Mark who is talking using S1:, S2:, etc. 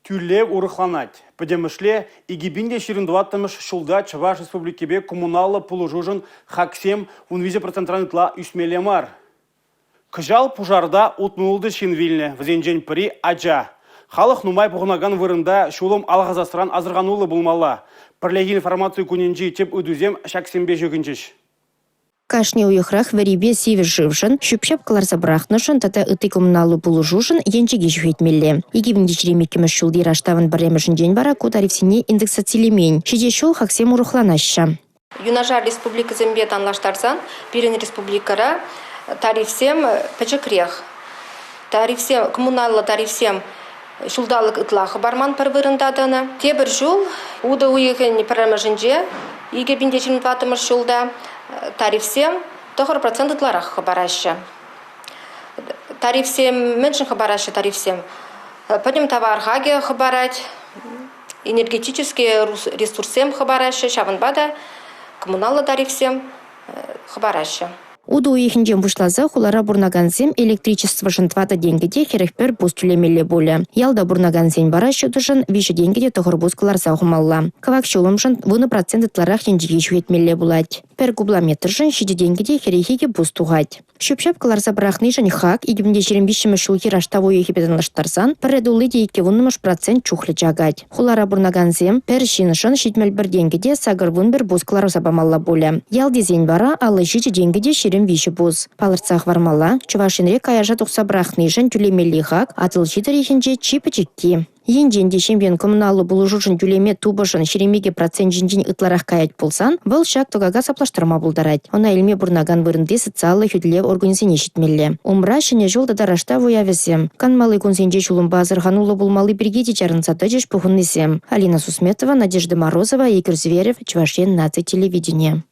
S1: Тӳлев урӑхланать. Пӗтӗмӗшле 2024-мӗш ҫулта Чӑваш Республикипе коммуналлӑ пулӑшушӑн хаксем 13 процентран ытла ӳсмелле мар. Кӑҫал пушарта 66 ҫын вилнӗ, вӗсенчен пӗри – ача. Халӑх нумай пухӑнакан вырӑнта ҫулӑм алхасасран асӑрхануллӑ пулмалла. Пӗрлехи информаци кунӗнчи тӗп ыйтусем ҫаксемпе ҫыхӑнчӗҫ.
S2: Кашни уйӑхрах вӗрипе сивӗ шывшӑн, ҫӳп-ҫап кӑларса пӑрахнӑшӑн тата ытти коммуналлӑ пулӑшушӑн енчӗке ҫӳхетмелле. 2022-мӗш ҫулти раштавӑн пӗрремӗшӗнчен вара ку тарифсене индексацилемен. Ҫитес ҫул хаксем урӑхланаҫҫӗ.
S3: Юнашар республикӑсемпе танлаштарсан пирӗн республикӑра тарифсем пӗчӗкрех. Тарифсем, коммуналлӑ тарифсем ҫулталӑк ытла хӑпарман пӗр вырӑнта тӑнӑ. Тепӗр ҫул утӑ уйӑхӗн пӗрремӗшӗнче 2024 ҫулта тарифсем 9% ытларах хӑпараҫҫӗ. Тарифсем мӗншӗн хӑпараҫҫӗ тарифсем? Пӗтӗм тавар хакӗ хӑпарать, энергетический ресурссем хӑпараҫҫӗ, ҫавӑнпа та коммуналлӑ тарифсем хӑпараҫҫӗ.
S2: Утӑ уйӑхӗнчен пуҫласа хулара пурӑнакансем электричествӑшӑн 4 тенкӗ те 41 пус тӳлемелле пулӗ. Ялта пурӑнакансен вара ҫутӑшӑн 3 тенкӗ те 9 пус кӑларса хумалла. Кӑвак ҫулӑмшӑн 10 процент ытларах енчӗке ҫӳхетмелле пулать. Пӗр кублометршӑн 7 тенкӗ те 42 пус тухать. Ҫӳп-ҫап кӑларса пӑрахнишӗн хак 2023-мӗш ҫулхи раштав уйӑхӗпе танлаштарсан 1,2 процент чухлӗ чакать. Хулара пурӑнакансем пӗр ҫыншӑн 71 тенкӗ те 81 пус кӑларса памалла пулӗ. Ялтисен вара 57 тенкӗ те 23 пус. Палӑртса хӑвармалла, Чӑваш Енре каяша тухса пӑрахнишӗн тӳлемелли хак Атӑлҫи тӑрӑхӗнче чи пӗчӗкки. Енчен те ҫемьен коммуналлӑ пулӑшушӑн тӳлеме тупӑшӑн 22 проценчӗнчен ытларах каять пулсан, вӑл ҫак тӑкака саплаштарма пултарать. Ӑна илме пурӑнакан вырӑнти социаллӑ хӳтӗлев органӗсене ҫитмелле. Умра Ҫӗнӗ ҫул тата Раштав уявӗсем. Канмалли кунсенче ҫулӑмпа асӑрхануллӑ пулмалли пирки те чарӑнса тӑчӗҫ пухӑннисем. Алина Сусметова, Надежда Морозова, Игорь Зверев, Чӑваш Ен наци телевиденийӗ.